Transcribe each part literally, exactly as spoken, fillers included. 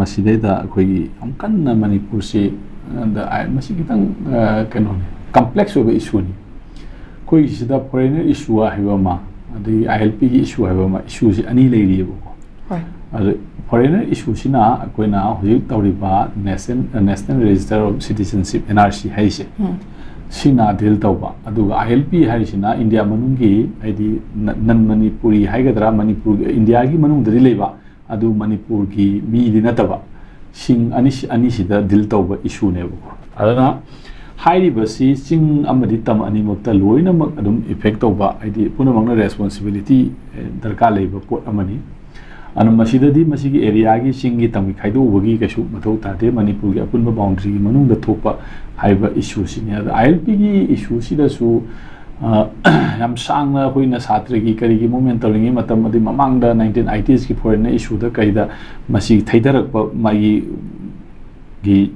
ꯃꯁꯤꯗꯩꯗ ꯑꯩꯈꯣꯏꯒꯤ ꯌꯥꯝ ꯀꯟꯅ ꯃꯅꯤꯄꯨꯔꯁꯤ, ꯑ, ꯗ, ꯑꯥꯏ-, ꯃꯁꯤ ꯈꯤꯇꯪ, ꯑ, ꯀꯩꯅꯣꯅꯤ, ꯀꯝꯄ꯭ꯂꯦꯛꯁ ꯑꯣꯏꯕ ꯏꯁꯨꯅꯤ꯫ ꯑꯩꯈꯣꯏꯒꯤ ꯁꯤꯗ ꯐꯣꯔꯦꯅꯔ ꯏꯁꯨ ꯍꯥꯏꯕ ꯑꯃ, ꯑꯗꯒꯤ ꯑꯥꯏ ꯑꯦꯜ ꯄꯤꯒꯤ ꯏꯁꯨ ꯍꯥꯏꯕ ꯑꯃ, ꯏꯁꯨꯁꯤ ꯑꯅꯤ ꯂꯩꯔꯤꯑꯕꯀꯣ꯫ ꯍꯣꯏ꯫ ꯑꯗꯨ ꯐꯣꯔꯦꯅꯔ ꯏꯁꯨꯁꯤꯅ ꯑꯩꯈꯣꯏꯅ ꯍꯧꯖꯤꯛ ꯇꯧꯔꯤꯕ national, national register of citizenship, N R C ꯍꯥꯏꯁꯦ, ꯎꯝ꯫ ꯁꯤꯅ ꯗꯤꯜ ꯇꯧꯕ꯫ ꯑꯗꯨꯒ ꯑꯥꯏ ꯑꯦꯜ ꯄꯤ ꯍꯥꯏꯔꯤꯁꯤꯅ ꯏꯟꯗꯤꯌꯥ ꯃꯅꯨꯡꯒꯤ, ꯍꯥꯏꯗꯤ ꯅꯟ ꯃꯅꯤꯄꯨꯔꯤ ꯍꯥꯏꯒꯗ꯭ꯔꯥ, ꯃꯅꯤꯄꯨꯔꯒꯤ, ꯏꯟꯗꯤꯌꯥꯒꯤ ꯃꯅꯨꯡꯗꯗꯤ ꯂꯩꯕ, ꯑꯗꯨ ꯃꯅꯤꯄꯨꯔꯒꯤ ꯃꯤꯗꯤ ꯅꯠꯇꯕ ꯁꯤꯡ ꯑꯅꯤ, ꯑꯅꯤꯁꯤꯗ ꯗꯤꯜ ꯇꯧꯕ ꯏꯁꯨꯅꯦꯕꯀꯣ꯫ ꯑꯗꯨꯅ ꯍꯥꯏꯔꯤꯕꯁꯤ ꯆꯤꯡ ꯑꯃꯗꯤ ꯇꯝ ꯑꯅꯤꯃꯛꯇ ꯂꯣꯏꯅꯃꯛ ꯑꯗꯨꯝ ꯏꯐꯦꯛ ꯇꯧꯕ, ꯍꯥꯏꯗꯤ ꯄꯨꯝꯅꯃꯛꯅ ꯔꯦꯁꯄꯣꯟꯁꯤꯕꯤꯂꯤꯇꯤ ꯗꯔꯀꯥꯔ ꯂꯩꯕ ꯄꯣꯠ ꯑꯃꯅꯤ꯫ ꯑꯗꯨꯅ ꯃꯁꯤꯗꯗꯤ ꯃꯁꯤꯒꯤ ꯑꯦꯔꯤꯌꯥꯒꯤ ꯆꯤꯡꯒꯤ ꯇꯝꯒꯤ ꯈꯥꯏꯗꯣꯛꯎꯕꯒꯤ ꯀꯩꯁꯨ ꯃꯊꯧ ꯇꯥꯗꯦ, ꯃꯅꯤꯄꯨꯔꯒꯤ ꯑꯄꯨꯟꯕ ꯕꯥꯎꯟꯗꯔꯤꯒꯤ ꯃꯅꯨꯡꯗ ꯊꯣꯛꯄ ꯍꯥꯏꯕ ꯏꯁꯨꯁꯤꯅꯤ꯫ ꯑꯗ ꯑꯥꯏ ꯑꯦꯜ ꯄꯤꯒꯤ ꯏꯁꯨꯁꯤꯗꯁꯨ, ꯑ, ꯌꯥꯝ ꯁꯥꯡꯅ ꯑꯩꯈꯣꯏꯅ ꯁꯥꯇ꯭ꯔꯒꯤ ꯀꯔꯤꯒꯤ ꯃꯨꯞꯃꯦꯟ ꯇꯧꯔꯤꯉꯩ ꯃꯇꯝ, ꯑꯗꯨꯒꯤ ꯃꯃꯥꯡꯗ ꯅꯥꯏꯟꯇꯤꯟ ꯑꯥꯏꯇꯤꯁꯀꯤ ꯐꯣꯔꯦꯟꯅꯔ ꯏꯁꯨꯗ ꯀꯩꯗ ꯃꯁꯤ ꯊꯩꯊꯔꯛꯄ ꯃꯥꯒꯤ ꯒꯤ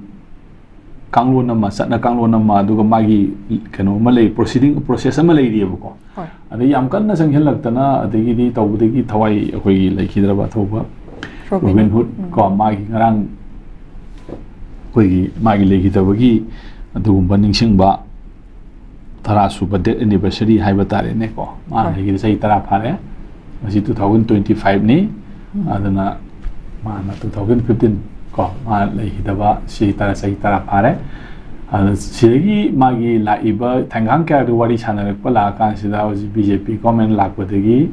ꯀꯥꯡꯂꯣꯟ ꯑꯃ, ꯆꯠꯅ ꯀꯥꯡꯂꯣꯟ ꯑꯃ, ꯑꯗꯨꯒ ꯃꯥꯒꯤ ꯀꯩꯅꯣ ꯑꯃ ꯂꯩ, ꯄ꯭ꯔꯣꯁꯤꯗꯤꯡ, ꯄ꯭ꯔꯣꯁꯦꯁ ꯑꯃ ꯂꯩꯔꯤꯑꯕꯀꯣ꯫ ꯍꯣꯏ꯫ ꯑꯗꯩ ꯌꯥꯝ ꯀꯟꯅ ꯆꯪꯁꯤꯜꯂꯛꯇꯅ ꯑꯗꯒꯤꯗꯤ ꯇꯧꯕꯗꯒꯤ ꯊꯋꯥꯏ ꯑꯩꯈꯣꯏꯒꯤ ꯂꯩꯈꯤꯗ꯭ꯔꯕ ꯑꯊꯧꯕ ꯔꯣꯕꯤꯟ ꯔꯣꯕꯤꯟ ꯍꯨꯗ꯫ ꯍꯨꯗ ꯀꯣ, ꯃꯥꯒꯤ ꯉꯔꯥꯡ ꯑꯩꯈꯣꯏꯒꯤ ꯃꯥꯒꯤ ꯂꯩꯈꯤꯗꯕꯒꯤ ꯑꯗꯨꯒꯨꯝꯕ ꯅꯤꯡꯁꯤꯡꯕ ꯇꯔꯥ ꯁꯨꯕ ꯗꯦꯠ ꯑꯦꯅꯤꯚꯔꯁꯔꯤ ꯍꯥꯏꯕ ꯇꯥꯔꯦꯅꯦꯀꯣ꯫ ꯃꯥꯅ ꯍꯣꯏ꯫ ꯂꯩꯈꯤꯗ ꯆꯍꯤ ꯇꯔꯥ ꯐꯥꯔꯦ꯫ ꯉꯁꯤ two thousand twenty five ꯅꯤ꯫ ꯎꯝ꯫ ꯑꯗꯨꯅ ꯃꯥꯅ two thousand fifteen ꯀꯣ, ꯃꯥ ꯂꯩꯈꯤꯗꯕ ꯁꯤ ꯇꯔꯥ, ꯆꯍꯤ ꯇꯔꯥ ꯐꯥꯔꯦ꯫ ꯑꯗ ꯁꯤꯗꯒꯤ ꯃꯥꯒꯤ ꯂꯥꯛꯏꯕ ꯊꯥꯡꯒꯥꯡ ꯀꯌꯥꯗ ꯋꯥꯔꯤ ꯁꯥꯟꯅꯔꯛꯄ ꯂꯥꯛꯑꯀꯥꯟꯁꯤꯗ ꯍꯧꯖꯤꯛ ꯕꯤ ꯖꯦ ꯄꯤ ꯒꯣꯔꯃꯦꯟ ꯂꯥꯛꯄꯗꯒꯤ,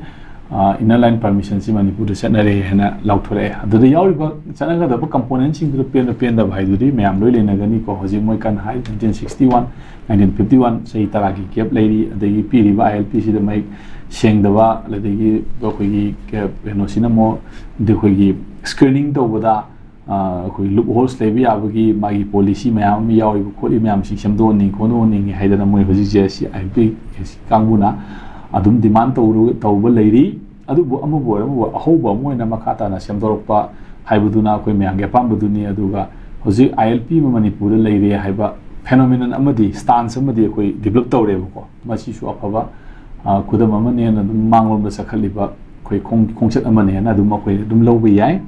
ꯑ, ꯏꯟꯅꯔ ꯂꯥꯏꯟ ꯄꯔꯃꯤꯁꯟꯁꯤ ꯃꯅꯤꯄꯨꯔꯗ ꯆꯠꯅꯔꯦ ꯍꯥꯏꯅ ꯂꯥꯎꯊꯣꯔꯛꯑꯦ꯫ ꯑꯗꯨꯗ ꯌꯥꯎꯔꯤꯕ ꯆꯠꯅꯒꯗꯕ ꯀꯝꯄꯣꯅꯦꯟꯁꯤꯡꯗꯨꯗ ꯄꯦꯟꯕ ꯄꯦꯟꯗꯕ ꯍꯥꯏꯗꯨꯗꯤ ꯃꯌꯥꯝ ꯂꯣꯏ ꯂꯩꯅꯒꯅꯤꯀꯣ꯫ ꯍꯧꯖꯤꯛ ꯃꯣꯏ ꯀꯟꯅ ꯍꯥꯏ nineteen sixty one, nineteen fifty one, ꯆꯍꯤ ꯇꯔꯥꯒꯤ ꯒꯦꯞ ꯂꯩꯔꯤ꯫ ꯑꯗꯒꯤ ꯄꯤꯔꯤꯕ ꯑꯥꯏ ꯑꯦꯜ ꯄꯤꯁꯤꯗ ꯃꯌꯦꯛ ꯁꯦꯡꯗꯕ, ꯑꯗꯒꯤ ꯑꯩꯈꯣꯏꯒꯤ ꯀ-, ꯀꯩꯅꯣꯁꯤꯅ ꯑꯃꯨꯛ ꯑꯩꯈꯣꯏꯒꯤ ꯁ꯭ꯀ꯭ꯔꯤꯅꯤꯡ ꯇꯧꯕꯗ, ꯑ, ꯑꯩꯈꯣꯏ ꯂꯨꯞ ꯍꯣꯜꯁ ꯂꯩꯕ ꯌꯥꯕꯒꯤ ꯃꯥꯒꯤ ꯄꯣꯂꯤꯁꯤ ꯃꯌꯥꯝ ꯑꯃ ꯌꯥꯎꯔꯤꯕ ꯈꯣꯠꯂꯤ ꯃꯌꯥꯝꯁꯤ ꯁꯦꯝꯗꯣꯛꯍꯟꯅꯤꯡ ꯈꯣꯠꯇꯣꯛꯍꯟꯅꯤꯡꯉꯤ ꯍꯥꯏꯗꯅ ꯃꯣꯏ ꯍꯧꯖꯤꯛꯁꯦ ꯁꯤ ꯑꯥꯏ ꯑꯦꯜ ꯄꯤ ꯀꯥꯡꯕꯨꯅ ꯑꯗꯨꯝ ꯗꯤꯃꯥꯟ ꯇꯧꯔꯨ-, ꯇꯧꯕ ꯂꯩꯔꯤ꯫ ꯑꯗꯨꯕꯨ ꯑꯃꯕꯨ ꯑꯣꯏꯔꯣ ꯑꯃꯕꯨ ꯑꯣꯏꯔꯣ, ꯑꯍꯧꯕ ꯑꯃ ꯑꯣꯏꯅ ꯃꯈꯥ ꯇꯥꯅ ꯁꯦꯝꯗꯣꯔꯛꯄ ꯍꯥꯏꯕꯗꯨꯅ ꯑꯩꯈꯣꯏ ꯃꯌꯥꯝꯒꯤ ꯑꯄꯥꯝꯕꯗꯨꯅꯤ꯫ ꯑꯗꯨꯒ ꯍꯧꯖꯤꯛ ꯑꯥꯏ ꯑꯦꯜ ꯄꯤ ꯑꯃ ꯃꯅꯤꯄꯨꯔꯗ ꯂꯩꯔꯦ ꯍꯥꯏꯕ ꯐꯦꯅꯣꯃꯤꯅꯟ ꯑꯃꯗꯤ ꯁ꯭ꯇꯥꯟꯁ ꯑꯃꯗꯤ ꯑꯩꯈꯣꯏ ꯗꯤꯕꯂꯞ ꯇꯧꯔꯦꯕꯀꯣ꯫ ꯃꯁꯤꯁꯨ ꯑꯐꯕ, ꯑ, ꯈꯨꯗꯝ ꯑꯃꯅꯦꯅ ꯑꯗꯨꯝ ꯃꯥꯡꯂꯣꯝꯗ ꯆꯠꯈꯠꯂꯤꯕ ꯑꯩꯈꯣꯏ ꯈꯣꯡ-, ꯈꯣꯡꯆꯠ ꯑꯃꯅꯦꯅ ꯑꯗꯨꯝ ꯑꯩꯈꯣꯏ ꯑꯗꯨꯝ ꯂꯧꯕ ꯌꯥꯏ꯫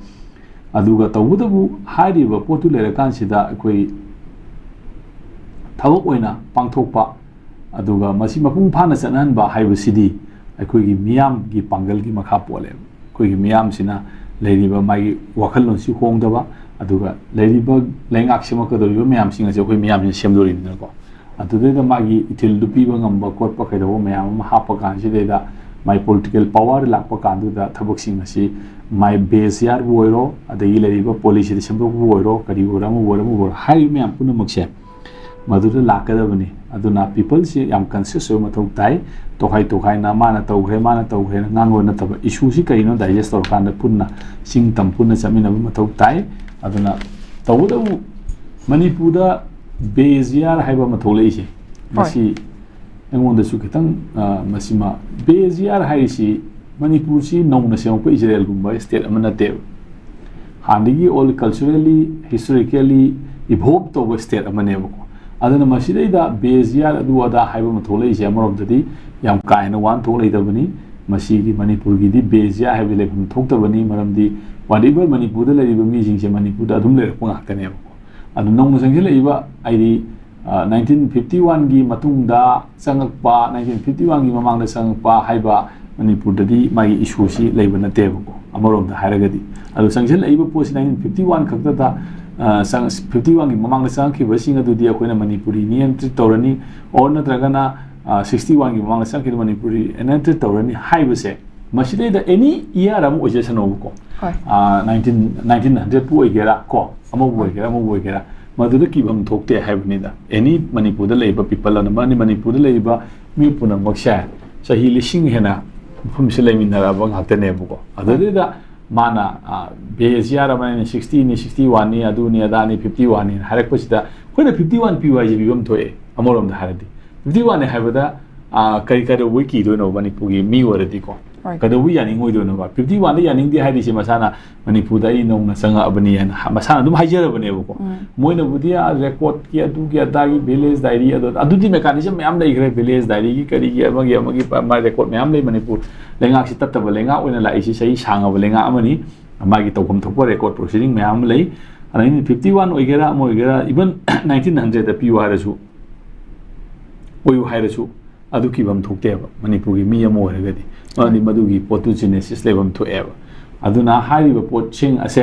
ꯑꯗꯨꯒ ꯇꯧꯕꯇꯕꯨ ꯍꯥꯏꯔꯤꯕ ꯄꯣꯠꯇꯨ ꯂꯩꯔꯀꯥꯟꯁꯤꯗ ꯑꯩꯈꯣꯏ ꯊꯕꯛ ꯑꯣꯏꯅ ꯄꯥꯡꯊꯣꯛꯄ, ꯑꯗꯨꯒ ꯃꯁꯤ ꯃꯄꯨꯡ ꯐꯥꯅ ꯆꯠꯅꯍꯟꯕ ꯍꯥꯏꯕꯁꯤꯗꯤ ꯑꯩꯈꯣꯏꯒꯤ ꯃꯤꯌꯥꯝꯒꯤ ꯄꯥꯡꯒꯜꯒꯤ ꯃꯈꯥ ꯄꯣꯜꯂꯦꯕ꯫ ꯑꯩꯈꯣꯏꯒꯤ ꯃꯤꯌꯥꯝꯁꯤꯅ ꯂꯩꯔꯤꯕ ꯃꯥꯒꯤ ꯋꯥꯈꯜꯂꯣꯟꯁꯤ ꯍꯣꯡꯗꯕ, ꯑꯗꯨꯒ ꯂꯩꯔꯤꯕ ꯂꯩꯉꯥꯛ ꯁꯦꯝꯃꯛꯀꯗꯧꯔꯤꯕ ꯃꯌꯥꯝꯁꯤꯡ ꯑꯁꯤ ꯑꯩꯈꯣꯏ ꯃꯤꯌꯥꯝꯁꯤꯅ ꯁꯦꯝꯗꯣꯔꯤꯕꯅꯤꯅꯀꯣ꯫ ꯑꯗꯨꯗꯩꯗ ꯃꯥꯒꯤ ꯏꯊꯤꯜꯗꯨ ꯄꯤꯕ ꯉꯝꯕ ꯈꯣꯠꯄ ꯀꯩꯗꯧꯕ ꯃꯌꯥꯝ ꯑꯃ ꯍꯥꯞꯄ ꯀꯥꯟꯁꯤꯗꯩꯗ ꯃꯥꯏ political power ꯂꯥꯛꯄ ꯀꯥꯟꯗꯨꯗ ꯊꯕꯛꯁꯤꯡ ꯑꯁꯤ ꯃꯥꯏ base yearꯕꯨ ꯑꯣꯏꯔꯣ, ꯑꯗꯒꯤ ꯂꯩꯔꯤꯕ policyꯗ ꯁꯦꯝꯗꯣꯛꯄꯕꯨ ꯑꯣꯏꯔꯣ, ꯀꯔꯤꯕꯨ ꯑꯣꯏꯔꯣ, ꯑꯃꯕꯨ ꯑꯣꯏꯔꯣ, ꯑꯃꯕꯨ ꯑꯣꯏꯔꯣ, ꯍꯥꯏꯔꯤꯕ ꯃꯌꯥꯝ ꯄꯨꯝꯅꯃꯛꯁꯦ ꯃꯗꯨꯗ ꯂꯥꯛꯀꯗꯕꯅꯤ꯫ ꯑꯗꯨꯅ peopleꯁꯤ ꯌꯥꯝ conscious ꯑꯣꯏꯕ ꯃꯊꯧ ꯇꯥꯏ꯫ ꯇꯣꯈꯥꯏ ꯇꯣꯈꯥꯏꯅ ꯃꯥꯅ ꯇꯧꯈ꯭ꯔꯦ, ꯃꯥꯅ ꯇꯧꯈ꯭ꯔꯦꯅ ꯉꯥꯡꯕ ꯅꯠꯇꯕ, issueꯁꯤ ꯀꯔꯤꯅꯣ digest ꯇꯧꯔꯀꯥꯟꯗ ꯄꯨꯟꯅ ꯆꯤꯡ ꯇꯝ ꯄꯨꯟꯅ ꯆꯠꯃꯤꯟꯅꯕ ꯃꯊꯧ ꯇꯥꯏ꯫ ꯑꯗꯨꯅ ꯇꯧꯕꯇꯕꯨ ꯃꯅꯤꯄꯨꯔꯗ base year ꯍꯥꯏꯕ ꯑꯃ ꯊꯣꯛꯂꯛꯏꯁꯦ, ꯍꯣꯏ꯫ ꯃꯁꯤ ꯑꯩꯉꯣꯟꯗꯁꯨ ꯈꯤꯇꯪ, ꯑ, ꯃꯁꯤꯃ, base year ꯍꯥꯏꯔꯤꯁꯤ ꯃꯅꯤꯄꯨꯔꯁꯤ ꯅꯧꯅ ꯁꯦꯝꯃꯛꯄ ꯏꯖꯔꯦꯜꯒꯨꯝꯕ state ꯑꯃ ꯅꯠꯇꯦꯕ꯫ ꯍꯥꯟꯅꯗꯒꯤ all culturally, historically evolve ꯇꯧꯕ state ꯑꯃꯅꯦꯕꯀꯣ꯫ ꯑꯗꯨꯅ ꯃꯁꯤꯗꯩꯗ base year ꯑꯗꯨ ꯑꯗꯥ ꯍꯥꯏꯕ ꯑꯃ ꯊꯣꯛꯂꯛꯏꯁꯦ ꯑꯃꯔꯣꯝꯗꯗꯤ ꯌꯥꯝ ꯀꯥ ꯍꯦꯟꯅ ꯋꯥꯍꯟꯊꯣꯛ ꯂꯩꯇꯕꯅꯤ꯫ ꯃꯁꯤꯒꯤ ꯃꯅꯤꯄꯨꯔꯒꯤꯗꯤ base year ꯍꯥꯏꯕ ꯂꯩꯐꯝ ꯊꯣꯛꯇꯕꯅꯤ, ꯃꯔꯝꯗꯤ whatever ꯃꯅꯤꯄꯨꯔꯗ ꯂꯩꯔꯤꯕ ꯃꯤꯁꯤꯡꯁꯦ ꯃꯅꯤꯄꯨꯔꯗ ꯑꯗꯨꯝ ꯂꯩꯔꯛꯄ ꯉꯥꯛꯇꯅꯦꯕꯀꯣ꯫ ꯑꯗꯨ ꯅꯧꯅ ꯆꯪꯁꯤꯜꯂꯛꯏꯕ, ꯍꯥꯏꯗꯤ, ꯑ, nineteen fifty oneꯒꯤ ꯃꯇꯨꯡꯗ ꯆꯪꯉꯛꯄ, nineteen fifty oneꯒꯤ ꯃꯃꯥꯡꯗ ꯆꯪꯉꯛꯄ ꯍꯥꯏꯕ ꯃꯅꯤꯄꯨꯔꯗꯗꯤ ꯃꯥꯒꯤ issueꯁꯤ ꯂꯩꯕ ꯅꯠꯇꯦꯕꯀꯣ, ꯑꯃꯔꯣꯝꯗ ꯍꯥꯏꯔꯒꯗꯤ꯫ ꯑꯗꯣ ꯆꯪꯁꯤꯜꯂꯛꯏꯕ ꯄꯣꯠꯁꯤ nineteen fifty one ꯈꯛꯇꯗ, ꯑ, ꯆꯪ-, fifty oneꯒꯤ ꯃꯃꯥꯡꯗ ꯆꯪꯉꯛꯈꯤꯕꯁꯤꯡ ꯑꯗꯨꯗꯤ ꯑꯩꯈꯣꯏꯅ ꯃꯅꯤꯄꯨꯔꯤꯅꯦꯅ treat ꯇꯧꯔꯅꯤ, or ꯅꯠꯇ꯭ꯔꯒꯅ, ꯑ, sixty oneꯒꯤ ꯃꯃꯥꯡꯗ ꯆꯪꯉꯛꯈꯤꯕ ꯃꯅꯤꯄꯨꯔꯤꯅꯦꯅ treat ꯇꯧꯔꯅꯤ ꯍꯥꯏꯕꯁꯦ, ꯃꯁꯤꯗꯩꯗ any year ꯑꯃ ꯑꯣꯏꯖꯁꯅꯨꯕꯀꯣ꯫ ꯍꯣꯏ꯫ ꯑ, nineteen, nineteen hundredꯄꯨ ꯑꯣꯏꯒꯦꯔꯥ ꯀꯣ, ꯑꯃꯕꯨ ꯍꯣꯏ꯫ ꯑꯣꯏꯒꯦꯔꯥ, ꯑꯃꯕꯨ ꯑꯣꯏꯒꯦꯔꯥ, ꯃꯗꯨꯗ ꯀꯤꯐꯝ ꯊꯣꯛꯇꯦ ꯍꯥꯏꯕꯅꯤꯗ꯫ Any ꯃꯅꯤꯄꯨꯔꯗ ꯂꯩꯔꯤꯕ people ꯑꯃꯅꯤ, ꯃꯅꯤꯄꯨꯔꯗ ꯂꯩꯔꯤꯕ ꯃꯤ ꯄꯨꯝꯅꯃꯛꯁꯦ ꯆꯍꯤ ꯂꯤꯁꯤꯡ ꯍꯦꯟꯅ ꯃꯐꯝꯁꯤꯗ ꯂꯩꯃꯤꯟꯅꯔꯛꯑꯕ ꯉꯥꯛꯇꯅꯦꯕꯀꯣ꯫ ꯑꯗꯨꯗꯩꯗ ꯃꯥꯅ, ꯑ, base year ꯑꯃꯅ sixtyꯅꯤ, sixty oneꯅꯤ, ꯑꯗꯨꯅꯤ ꯑꯗꯥꯅꯤ, fifty oneꯅꯤ ꯍꯥꯏꯔꯛꯄꯁꯤꯗ ꯑꯩꯈꯣꯏꯅ fifty one ꯄꯤꯌꯨ ꯍꯥꯏꯁꯦ ꯄꯤꯐꯝ ꯊꯣꯛꯑꯦ꯫ ꯑꯃꯔꯣꯝꯗ ꯍꯥꯏꯔꯗꯤ fifty oneꯅꯤ ꯍꯥꯏꯕꯗ, ꯑ, ꯀꯔꯤ ꯀꯩꯗꯧꯕꯩ ꯀꯤꯗꯣꯏꯅꯣ ꯃꯅꯤꯄꯨꯔꯒꯤ ꯃꯤ ꯑꯣꯏꯔꯗꯤꯀꯣ? ꯍꯣꯏ꯫ ꯀꯩꯗꯧꯕꯩ ꯌꯥꯅꯤꯡꯉꯣꯏꯗꯣꯏꯅꯣꯕ? Fifty oneꯗ ꯌꯥꯅꯤꯡꯗꯦ ꯍꯥꯏꯔꯤꯁꯦ ꯃꯁꯥꯅ ꯃꯅꯤꯄꯨꯔꯗ ꯑꯩ ꯅꯧꯅ ꯆꯪꯉꯛꯑꯕꯅꯤ ꯍꯥꯏꯅ ꯍ-, ꯃꯁꯥꯅ ꯑꯗꯨꯝ ꯍꯥꯏꯖꯔꯕꯅꯦꯕꯀꯣ꯫ ꯎꯝ꯫ ꯃꯣꯏꯅꯕꯨꯗꯤ, ꯑ, recordꯀꯤ ꯑꯗꯨꯒꯤ ꯑꯗꯥꯒꯤ village diary ꯑꯗꯨ, ꯑꯗꯨꯗꯤ mechanism ꯃꯌꯥꯝ ꯂꯩꯈ꯭ꯔꯦ꯫ Village diaryꯒꯤ ꯀꯔꯤꯒꯤ ꯑꯃꯒꯤ ꯑꯃꯒꯤ ꯄ-, ꯃꯥ record ꯃꯌꯥꯝ ꯂꯩ꯫ ꯃꯅꯤꯄꯨꯔ ꯂꯩꯉꯥꯛꯁꯤ ꯇꯠꯇꯕ ꯂꯩꯉꯥꯛ ꯑꯣꯏꯅ ꯂꯥꯛꯏꯁꯤ ꯆꯍꯤ ꯁꯥꯡꯉꯕ ꯂꯩꯉꯥꯛ ꯑꯃꯅꯤ꯫ ꯃꯥꯒꯤ ꯇꯧꯐꯝ ꯊꯣꯛꯄ record proceeding ꯃꯌꯥꯝ ꯑꯃ ꯂꯩ꯫ ꯑꯗ nineteen fifty one ꯑꯣꯏꯒꯦꯔꯥ, ꯑꯃ ꯑꯣꯏꯒꯦꯔꯥ, even nineteen hundred ꯄꯤꯌꯨ ꯍꯥꯏꯔꯁꯨ, ꯑꯣꯏꯌꯨ ꯍꯥꯏꯔꯁꯨ, ꯑꯗꯨ ꯀꯤꯐꯝ ꯊꯣꯛꯇꯦꯕ, ꯃꯅꯤꯄꯨꯔꯒꯤ ꯃꯤ ꯑꯃ ꯑꯣꯏꯔꯒꯗꯤ꯫ ꯃꯔꯝꯗꯤ ꯃꯗꯨꯒꯤ ꯄꯣꯠꯇꯨ genesis ꯂꯩꯐꯝ ꯊꯣꯛꯑꯦꯕ꯫ ꯑꯗꯨꯅ ꯍꯥꯏꯔꯤꯕ ꯄꯣꯠꯁꯤꯡ ꯑꯁꯦ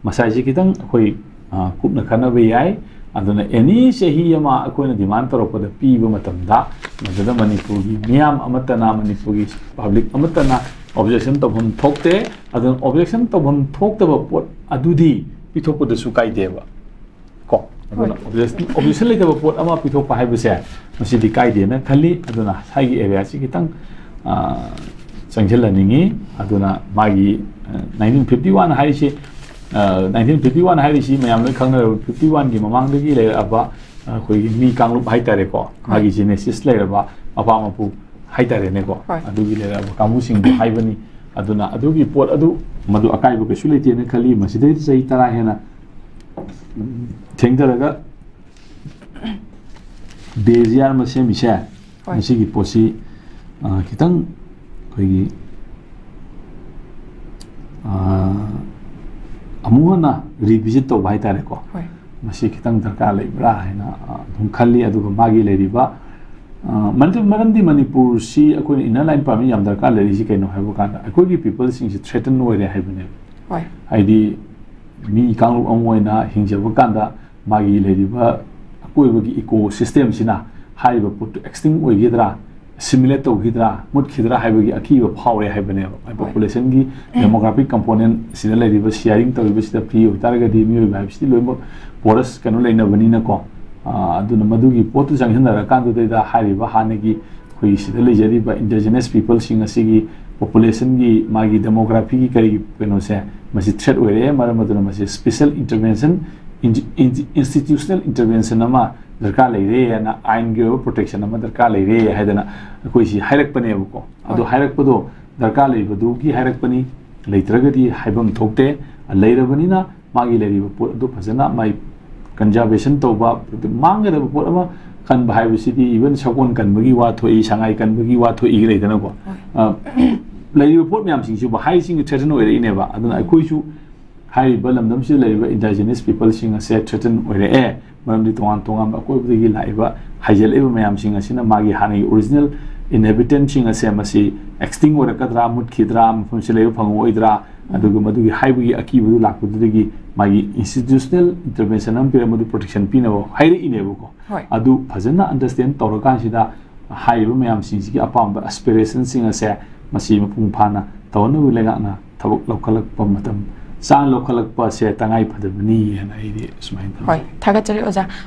ꯉꯁꯥꯏꯁꯤ ꯈꯤꯇꯪ ꯑꯩꯈꯣꯏ, ꯑ, ꯀꯨꯞꯅ ꯈꯟꯅꯕ ꯌꯥꯏ꯫ ꯑꯗꯨꯅ any ꯆꯍꯤ ꯑꯃ ꯑꯩꯈꯣꯏꯅ demand ꯇꯧꯔꯛꯄꯗ ꯄꯤꯕ ꯃꯇꯝꯗ, ꯃꯗꯨꯗ ꯃꯅꯤꯄꯨꯔꯒꯤ ꯃꯤꯌꯥꯝ ꯑꯃꯠꯇꯅ, ꯃꯅꯤꯄꯨꯔꯒꯤ public ꯑꯃꯠꯇꯅ objection ꯇꯧꯐꯝ ꯊꯣꯛꯇꯦ꯫ ꯑꯗꯨꯅ objection ꯇꯧꯐꯝ ꯊꯣꯛꯇꯕ ꯄꯣꯠ ꯑꯗꯨꯗꯤ ꯄꯤꯊꯣꯛꯄꯗꯁꯨ ꯀꯥꯏꯗꯦꯕ꯫ ꯀꯣ? ꯑꯗꯨꯅ objection, objection ꯂꯩꯇꯕ ꯄꯣꯠ ꯑꯃ ꯄꯤꯊꯣꯛꯄ ꯍꯥꯏꯕꯁꯦ ꯃꯁꯤꯗꯤ ꯀꯥꯏꯗꯦꯅ ꯈꯜꯂꯤ꯫ ꯑꯗꯨꯅ ꯉꯁꯥꯏꯒꯤ area ꯁꯤ ꯈꯤꯇꯪ, ꯑ, ꯆꯪꯁꯤꯜꯍꯟꯅꯤꯡꯉꯤ꯫ ꯑꯗꯨꯅ ꯃꯥꯒꯤ, ꯑ, nineteen fifty one ꯍꯥꯏꯔꯤꯁꯤ, ꯑ, nineteen fifty one ꯍꯥꯏꯔꯤꯁꯤ ꯃꯌꯥꯝ ꯂꯣꯏ ꯈꯪꯅꯔꯕ, fifty one ꯒꯤ ꯃꯃꯥꯡꯗꯒꯤ ꯂꯩꯔꯛꯑꯕ, ꯑ, ꯑꯩꯈꯣꯏꯒꯤ ꯃꯤ ꯀꯥꯡꯂꯨꯞ ꯍꯥꯏꯇꯥꯔꯦꯀꯣ, ꯃꯥꯒꯤ genesis ꯂꯩꯔꯕ ꯃꯄꯥ ꯃꯄꯨ ꯍꯥꯏꯇꯥꯔꯦꯅꯦꯀꯣ, ꯍꯣꯏ꯫ ꯑꯗꯨꯒꯤ ꯂꯩꯔꯛꯑꯕ ꯀꯥꯡꯕꯨꯁꯤꯡꯕꯨ ꯍꯥꯏꯕꯅꯤ꯫ ꯑꯗꯨꯅ ꯑꯗꯨꯒꯤ ꯄꯣꯠ ꯑꯗꯨ, ꯃꯗꯨ ꯑꯀꯥꯏꯕ ꯀꯩꯁꯨ ꯂꯩꯇꯦꯅ ꯈꯜꯂꯤ꯫ ꯃꯁꯤꯗꯩꯗ ꯆꯍꯤ ꯇꯔꯥ ꯍꯦꯟꯅ ꯊꯦꯡꯊꯔꯒ ꯕꯦꯖꯤꯌꯥꯔ ꯑꯃ ꯁꯦꯝꯃꯤꯁꯦ, ꯍꯣꯏ꯫ ꯃꯁꯤꯒꯤ ꯄꯣꯠꯁꯤ, ꯑ, ꯈꯤꯇꯪ ꯑꯩꯈꯣꯏꯒꯤ, ꯑ, ꯑꯃꯨꯛ ꯍꯟꯅ revisit ꯇꯧꯕ ꯍꯥꯏꯇꯥꯔꯦꯀꯣ꯫ ꯍꯣꯏ꯫ ꯃꯁꯤ ꯈꯤꯇꯪ ꯗꯔꯀꯥꯔ ꯂꯩꯕ꯭ꯔꯥ ꯍꯥꯏꯅ, ꯑ, ꯑꯗꯨꯝ ꯈꯜꯂꯤ꯫ ꯑꯗꯨꯒ ꯃꯥꯒꯤ ꯂꯩꯔꯤꯕ, ꯑ, ꯃꯔꯝꯗꯤ, ꯃꯔꯝꯗꯤ ꯃꯅꯤꯄꯨꯔꯁꯤ ꯑꯩꯈꯣꯏꯅ inner line permit ꯌꯥꯝ ꯗꯔꯀꯥꯔ ꯂꯩꯔꯤꯁꯤ ꯀꯩꯅꯣ ꯍꯥꯏꯕ ꯀꯥꯟꯗ, ꯑꯩꯈꯣꯏꯒꯤ peopleꯁꯤꯡꯁꯤ threaten ꯑꯣꯏꯔꯦ ꯍꯥꯏꯕꯅꯦꯕ꯫ ꯍꯣꯏ꯫ ꯍꯥꯏꯗꯤ ꯃꯤ ꯀꯥꯡꯂꯨꯞ ꯑꯃ ꯑꯣꯏꯅ ꯍꯤꯡꯖꯕ ꯀꯥꯟꯗ ꯃꯥꯒꯤ ꯂꯩꯔꯤꯕ ꯑꯀꯣꯏꯕꯒꯤ ecosystemꯁꯤꯅ ꯍꯥꯏꯔꯤꯕ ꯄꯣꯠꯇꯨ extinct ꯑꯣꯏꯒꯗ꯭ꯔꯥ, assimilate ꯇꯧꯈꯤꯗ꯭ꯔꯥ, ꯃꯨꯠꯈꯤꯗ꯭ꯔꯥ ꯍꯥꯏꯕꯒꯤ ꯑꯀꯤꯕ ꯐꯥꯎꯔꯦ ꯍꯥꯏꯕꯅꯦꯕ꯫ ꯍꯣꯏ꯫ Populationꯒꯤ demographic component ꯁꯤꯗ ꯂꯩꯔꯤꯕ sharing ꯇꯧꯔꯤꯕꯁꯤꯗ free ꯑꯣꯏꯇꯥꯔꯒꯗꯤ ꯃꯤꯑꯣꯏꯕ ꯍꯥꯏꯕꯁꯤꯗꯤ ꯂꯣꯏꯅꯃꯛ porous ꯀꯩꯅꯣ ꯂꯩꯅꯕꯅꯤꯅꯀꯣ꯫ ꯑꯥ, ꯑꯗꯨꯅ ꯃꯗꯨꯒꯤ ꯄꯣꯠꯇꯨ ꯆꯪꯁꯤꯟꯅꯔꯀꯥꯟꯗꯨꯗꯩꯗ ꯍꯥꯏꯔꯤꯕ ꯍꯥꯟꯅꯒꯤ ꯑꯩꯈꯣꯏꯒꯤ ꯁꯤꯗ ꯂꯩꯖꯔꯤꯕ indigenous peopleꯁꯤꯡ ꯑꯁꯤꯒꯤ populationꯒꯤ ꯃꯥꯒꯤ demographyꯒꯤ ꯀꯔꯤꯒꯤ ꯀꯩꯅꯣꯁꯦ ꯃꯁꯤ threat ꯑꯣꯏꯔꯦ꯫ ꯃꯔꯝ ꯑꯗꯨꯅ ꯃꯁꯤ special intervention, inti-, inti-, institutional intervention ꯑꯃ ꯗꯔꯀꯥꯔ ꯂꯩꯔꯦ ꯍꯥꯏꯅ, ꯑꯥꯏꯟꯒꯤ ꯑꯣꯏꯕ protection ꯑꯃ ꯗꯔꯀꯥꯔ ꯂꯩꯔꯦ ꯍꯥꯏꯗꯅ ꯑꯩꯈꯣꯏꯁꯤ ꯍꯥꯏꯔꯛꯄꯅꯦꯕꯀꯣ꯫ ꯑꯗꯣ ꯍꯣꯏ꯫ ꯍꯥꯏꯔꯛꯄꯗꯣ ꯗꯔꯀꯥꯔ ꯂꯩꯕꯗꯨꯒꯤ ꯍꯥꯏꯔꯛꯄꯅꯤ, ꯂꯩꯇ꯭ꯔꯒꯗꯤ ꯍꯥꯏꯐꯝ ꯊꯣꯛꯇꯦ꯫ ꯂꯩꯔꯕꯅꯤꯅ ꯃꯥꯒꯤ ꯂꯩꯔꯤꯕ ꯄꯣꯠ ꯑꯗꯨ ꯐꯖꯅ ꯃꯥꯏ conservation ꯇꯧꯕ, ꯃꯥꯡꯒꯗꯕ ꯄꯣꯠ ꯑꯃ ꯀꯟꯕ ꯍꯥꯏꯕꯁꯤꯗꯤ even ꯁꯒꯣꯜ ꯀꯟꯕꯒꯤ ꯋꯥ ꯊꯣꯛꯏ, ꯁꯉꯥꯏ ꯀꯟꯕꯒꯤ ꯋꯥ ꯊꯣꯛꯏ ꯂꯩꯗꯅꯀꯣ꯫ ꯍꯣꯏ꯫ ꯑ, ꯂꯩꯔꯤꯕ ꯄꯣꯠ ꯃꯌꯥꯝꯁꯤꯡꯁꯤꯕꯨ ꯍꯥꯏꯔꯤꯁꯤꯡꯒꯤ threaten ꯑꯣꯏꯔꯛꯏꯅꯦꯕ꯫ ꯑꯗꯨꯅ ꯑꯩꯈꯣꯏꯁꯨ ꯍꯥꯏꯔꯤꯕ ꯂꯝꯗꯝꯁꯤꯗ ꯂꯩꯔꯤꯕ indigenous peopleꯁꯤꯡ ꯑꯁꯦ threaten ꯑꯣꯏꯔꯛꯑꯦ꯫ ꯃꯔꯝꯗꯤ ꯇꯣꯉꯥꯟ ꯇꯣꯉꯥꯟꯕ ꯑꯀꯣꯏꯕꯗꯒꯤ ꯂꯥꯛꯏꯕ ꯍꯥꯏꯖꯤꯜꯂꯛꯏꯕ ꯃꯌꯥꯝꯁꯤꯡ ꯑꯁꯤꯅ ꯃꯥꯒꯤ ꯍꯥꯟꯅꯒꯤ original inhabitantꯁꯤꯡ ꯑꯁꯦ ꯃꯁꯤ extinct ꯑꯣꯏꯔꯛꯀꯗ꯭ꯔꯥ, ꯃꯨꯠꯈꯤꯗ꯭ꯔꯥ, ꯃꯐꯝꯁꯤ ꯂꯩꯕ ꯐꯪꯉꯛꯑꯣꯏꯗ꯭ꯔꯥ, ꯑꯗꯨꯒ ꯃꯗꯨꯒꯤ ꯍꯥꯏꯕꯒꯤ ꯑꯀꯤꯕꯗꯨ ꯂꯥꯛꯄꯗꯨꯗꯒꯤ ꯃꯥꯒꯤ institutional intervention ꯑꯃ ꯄꯤꯔꯒ ꯃꯗꯨ protection ꯄꯤꯅꯕ ꯍꯥꯏꯔꯛꯏꯅꯦꯕꯀꯣ꯫ ꯍꯣꯏ꯫ ꯑꯗꯨ ꯐꯖꯅ understand ꯇꯧꯔꯀꯥꯟꯁꯤꯗ ꯍꯥꯏꯔꯤꯕ ꯃꯌꯥꯝꯁꯤꯡꯁꯤꯒꯤ ꯑꯄꯥꯝꯕ aspirationꯁꯤꯡ ꯑꯁꯦ ꯃꯁꯤ ꯃꯄꯨꯡ ꯐꯥꯅ ꯇꯧꯅꯕ ꯂꯩꯉꯥꯛꯅ ꯊꯕꯛ ꯂꯧꯈꯠꯂꯛꯄ ꯃꯇꯝ ꯆꯥꯅ ꯂꯧꯈꯠꯂꯛꯄ ꯑꯁꯦ ꯇꯉꯥꯏ ꯐꯗꯕꯅꯤ ꯍꯥꯏꯅ ꯑꯩꯗꯤ ꯁꯨꯃꯥꯏꯅ ꯊꯝꯖꯩ꯫ ꯍꯣꯏ, ꯊꯥꯒꯠꯆꯔꯤ ꯑꯣꯖꯥ꯫